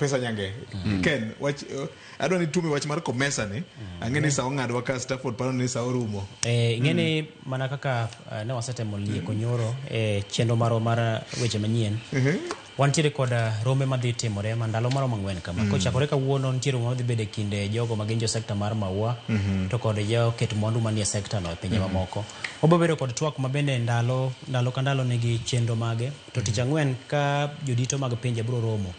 Pesa Nyange. Ken, wach adwa ni tume wach mar Comesa ni. Ang'e ni sa ong'adwa ka Stafford paro ni sa orumo. Ing'e ni mana kaka ne wasetemo lieko nyoro e chenro marwa mar weche manyien. Wantiere kod rombe madhi timore ma ndalo maromo 4 kama. Kochakore kawuono nitie romo madhi bedo e kind jogo ma gin jo sekta mar maua to kod joket mwandu manie sekta no e pinje mamoko. Wabiro bedo kod twak ma bende ndalo ndalo ka ndalo nigi chenro mage. To tich ang'wen ka jodito mag pinje biro romo.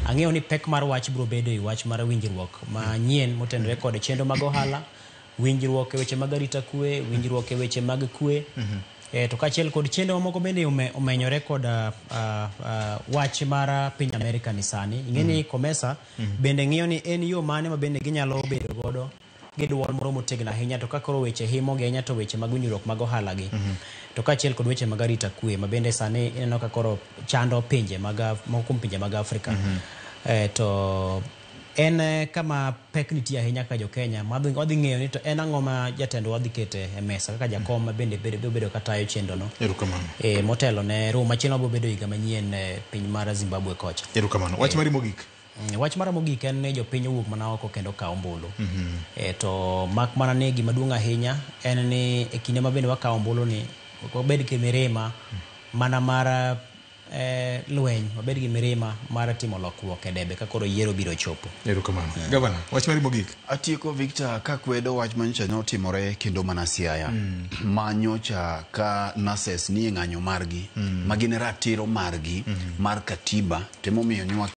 Ang'eyo ni pek mar wach biro bedo e wach mar winjruok manyien motenore kod chenro mag ohala, winjruok e weche mag arita kwe, winjruok e weche mag kwe. To kaachiel kod chenro mamoko bende omenyore kod wach mar piny Amerika ni sani. Ing'e ni Comesa bende ng'iyo ni en yo mane ma bende ginyalo bedo godo gi duol moro motegno ahinya to ka koro weche himo gi ahinya to weche mag winjruok mag ohala gi. To kaachiel kod weche mag arita kwe ma bende sani ineno ka koro chando pinje mag moko kuom pinje mag Afrika. To en kama pek nitie ahinya kaka jo Kenya wadhi ng'eyo ni to en ang'o ma jatendwa dhi kete e mesa kaka jakom ma bende biro bedo katayo chenro no. Erokamano. Motelo ne romo machielo mabiro bedo higa manyien e piny mar Zimbabwe kocha. Erokamano. Wach mari mogik. Wach mara mogik en ni jopiny owuok mana oko kendo okawo ombulu. To mak mana ni gima duong' ahinya en ni e kinde ma bende wakawo ombulu ni ok wabed gi mirima mana mar lweny, wabed gi mirima mar timo lokruok e debe ka koro yiero biro chopo. Erokamano. Gavana, wach mari mogik. Atieko Victor kakwedo wach manyocha notimore kendo mana Siaya. Ma nyocha ka nurses nie ng'anyo margi, ma gin ratiro margi mar katiba, to emomiyo nywa